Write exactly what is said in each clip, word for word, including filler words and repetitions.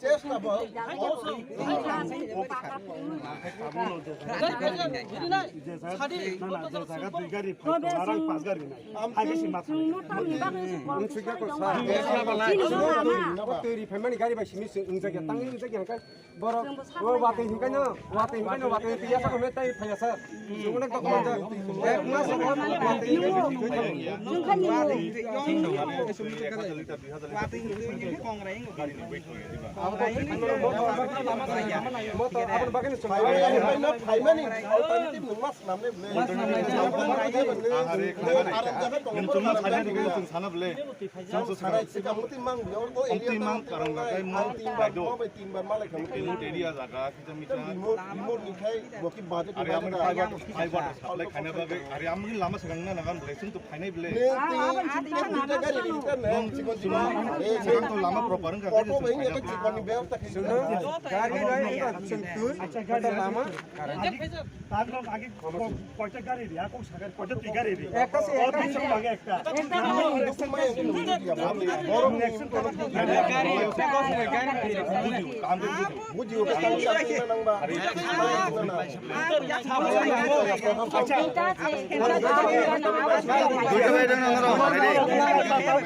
Chesta bo. Je jaga, na, na, je jaga dui gari, phai, arang pas gari nai. Hai besi mat. Twi ri phaimani gari bai simi se, wng jakya, tangwi wng jakya hwnkhe. Borok, o watwi hinkhai no, watwi hinkhai no, watwi hinkhai ya saka metai phaiya sir. Chwng onek dokhma jak. Ek mas o watwi hinkhai. Motor aboni bagwi no chwng. Phaimani, phaimani, alternative nung mas namle. Nwng chwngno sana di, nwng chwng sana bwle. Chwng chwng sana. Omtwi mang, karang jagai mo, kaido. Remote area jaga, kita mita. Remote, remote ni khai, bo ki budget. Are amani fiber, fiber supply khaina bagwi, are amani lama segang na nagan bwle, chwng to phainai bwle. Nwng to lama proper wngkha. Auto bai wngkha, chikon ni bebostha khai. Gari bai wngkha, chwng twi, lama. Acha, gari. Tar log age ko-, koita gari ri, ako sagar koita twi gari ri. Ekta se, ekta se. Ekta. Gari, ekta se, gari. Acha. Duita bai dong, nang, nang, nang.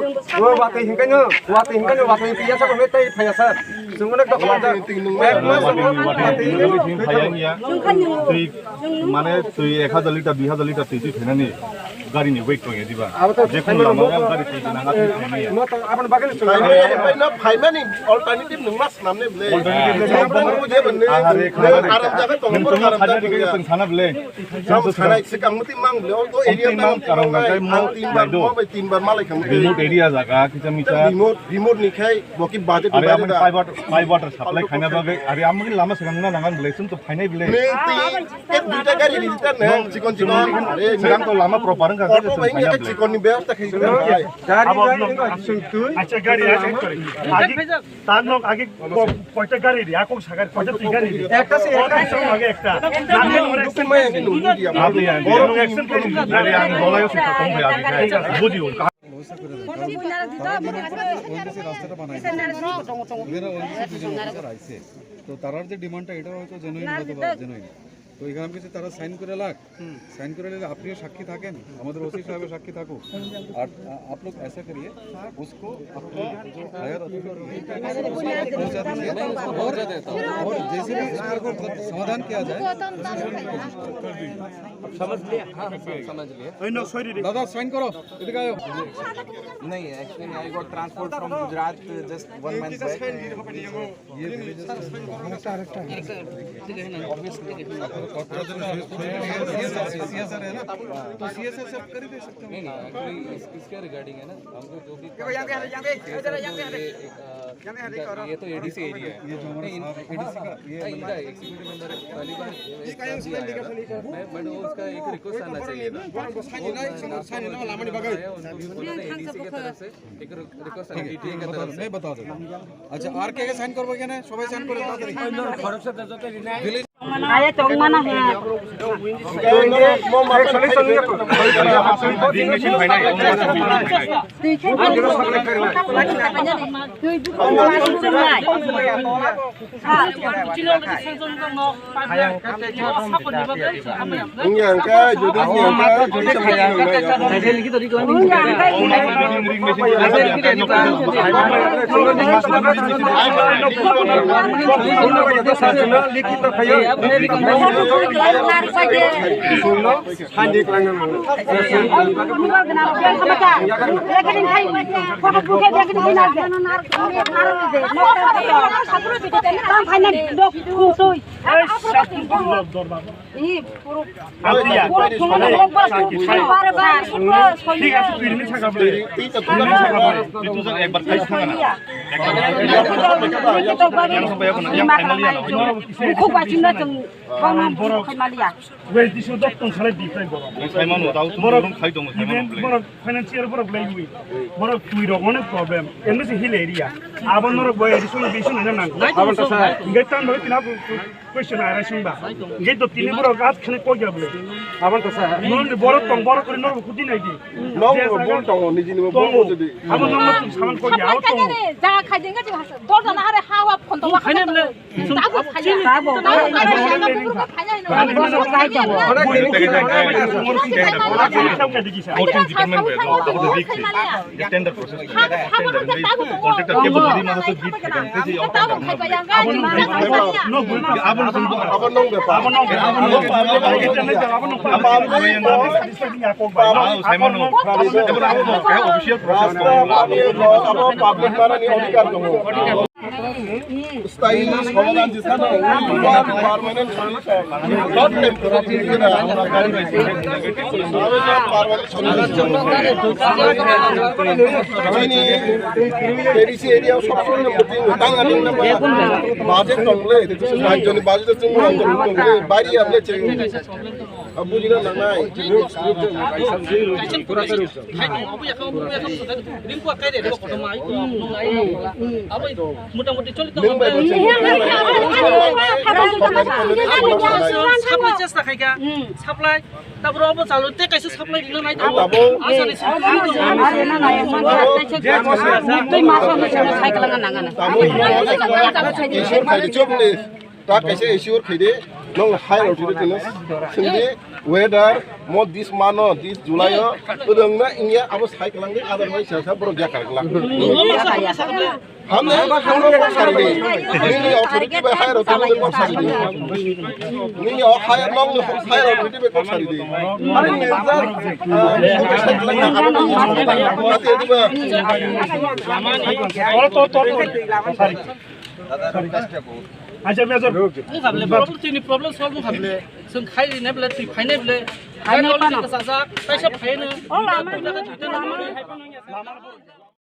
O watwi hinkhai no, watwi hinkhai no, watwi hinkhai ya sa, tei phaiya sa. Chwng onek dokhla da. Ek mas watwi hinkhai no, watwi hinkhai no. Twi, mane twi ek hajar liter, dui hajar liter twi twi phainani gari ni weight tong ya diba. Abo to je khun lama gari twi nang atwi phainani ya. Mo to aboni bagwi ni chwng. Phaimani, phaimani alternative nung mas namne ble. Alternative le. Aram jaga tong. Nung tong aram jaga tong ya. Sana ble. Jang sanai se kang muti mang le, o area mang karang nang kai mo ang tin bar naido. Mo bai tin bar malai kang muti. Remote area jaga, kisa misa. Remote, remote ni khai, bo ki budget. Are amani pipe water, pipe water supply khaina bagwi, are amani lama segang na nangan bele, sum to phainai bele. Neng tin, ek duita gari ni tan nang, chikon chikon. Are segang to lama proper ang ka. Auto bai ek chikon ni bebosta khai. Gari, gari, sung tui. Acha gari, acha gari. Agi Tanok agi ko-, koita gari ri, akong sa gari, koita twi gari ri. Ekta se, ekta se. Agi ekta. Nang nang ore ekta. Apni ang, oro ang action kori. Nari ang bolai se khatong bhi apni khai. Budi un. ONGC রাস্তাটা বানাই দিয়েছে। এরা ওএনজিসি দুজন অফিসার আইছে। তো তারার যে ডিমান্ডটা, এটা হয়তো জেনুইন অথবা জেনুইন। তো এখানে কিছু তারা সাইন করে লাখ, साइन करने के लिए आप भी साक्षी था क्या? हमारे ओसी साहब साक्षी था को। और, आ, आप लोग ऐसा करिए, उसको अपना जो हायर अथॉरिटी है, पहुंचा दीजिए। और, और जैसे भी इस पर को समाधान किया जाए। समझ लिया? हाँ, हाँ, समझ लिया। दादा, साइन करो, इधर आओ। नहीं, actually, I got transferred from Gujarat just one month back. ये विलेजेस में। सीएसआर है ना, तो सीएसआर से आप कर ही दे सकते हो। नहीं, नहीं, एक्चुअली इस, इसके रिगार्डिंग है ना, हमको जो भी ये, अ, ये तो एडीसी एरिया है। ये जो हमारा नहीं, इन-, साहब है, एडीसी का, ये नहीं, इनका एग्जीक्यूटिव मेंबर है, तालिबान, ये काजी आया था। मैं, but वो उसका एक रिक्वेस्ट आना चाहिए था। वो, अ, आया, उनको बोला था एडीसी की तरफ से एक रिक्वेस्ट आना, ठीक है, टीटीए की बता तरफ दो, से। मैं बता देता हूँ। अच्छा, आर के के साइन करबो क्या ना? सबाई साइन करो, ताड़ाताड़ी। Aya chong mana he. Wngya hwnkhe, jodi wngya hwnkhe, Borok, borok, financial borok laiwi, borok twi rok mane problem, eno se hill area, abo norok bo additional additional ina nang. Abo to sa. Ngai tan bo tina question ara sung ba. Ngai to tini borok at khane ko gya bole. Abo to sa. Norok ni borok tong borok kori norok kudi nai di. Nong bo bol tongo, niji ni bo bol jodi. Abo norok saman ko gya, abo tongo. Ja khai dinga ji hasa. Dor jana hare hawa phon to wa khane bole. Fourteen department, uh, of the big thing. The tender process, tender, contractor ke budi masa bid kan, tei je tender. Abo nong bepar. Abo nong bepar. Abo nong bepar. Abo nong bepar. Abo nong bepar. Abo nong bepar. Official process. Abo public manani adhikar tongo. Staying সমাধান দিছে না, permanent solution, not temporary. Permanent solution. Chini A D C area সবসময় meeting, tang ani na budget tongle, rajyoni budget tongle, bari able cheng. Bujina nangnai. Motamoti choli tong. Supply chesta khaika. Supply. Tabro obo chalo te kaisa supply rina nai. Abo. Asani supply. Issue khaidi chobni. Ta kaisa issue khaidi. Nong higher authority no. Sindi weather mo this month o, this July o. Odong na ingya abo sai kalang di, otherwise sa sa borok ya kalang. Hamne, hamne kok sari di. Nini authority bai higher authority kok sari di. Nini o higher, nong ni higher authority bai kok sari di. Are ni jar, ah, kok sai kalang na abo ni issue. Ate di ba. Acha, Major. Problem, problem solve khamle. Sung khai ri ne ble, twi phai ne ble. Phai ne pano. Kaisa phai ne. O lama.